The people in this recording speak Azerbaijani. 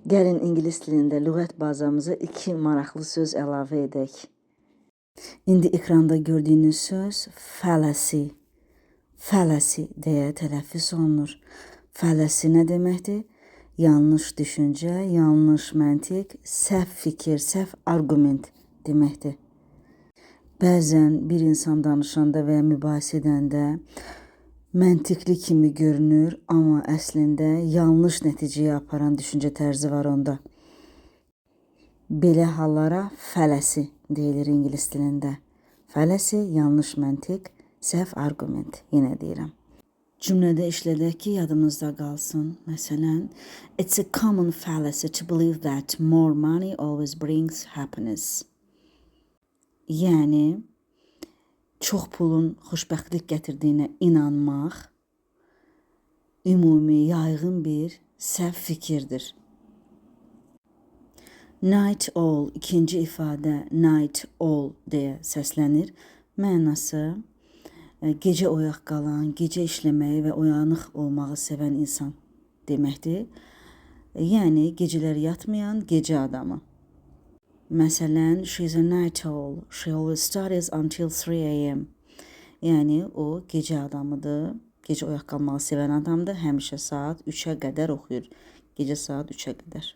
Gəlin ingilis dilində lüğət bazamıza iki maraqlı söz əlavə edək. İndi ekranda gördüyünüz söz fallacy. Fallacy deyə tələffüz olunur. Fallacy nə deməkdir? Yanlış düşüncə, yanlış məntiq, səhv fikir, səhv arqument deməkdir. Bəzən bir insan danışanda və ya mübahisə edəndə məntiqli kimi görünür, amma əslində yanlış nəticəyə aparan düşüncə tərzi var onda. Belə hallara fallacy deyilir ingilis dilində. Fallacy yanlış məntiq, səhv arqument, yenə deyirəm. Cümlədə işlədək ki, yadımızda qalsın. Məsələn, it's a common fallacy to believe that more money always brings happiness. Yəni çox pulun xoşbəxtlik gətirdiyinə inanmaq ümumi, yayğın bir səhv fikirdir. Night owl ikinci ifadə night owl deyə səslənir. Mənası gecə oyaq qalan, gecə işləməyi və oyanıq olmağı sevən insan deməkdir. Yəni gecələr yatmayan gecə adamı. Məsələn, she's a night owl. She always studies until 3 a.m. Yəni o gecə adamıdır. Gecə oyaq qalmağı sevən adamdır. Həmişə saat 3-ə qədər oxuyur. Gecə saat 3-ə qədər.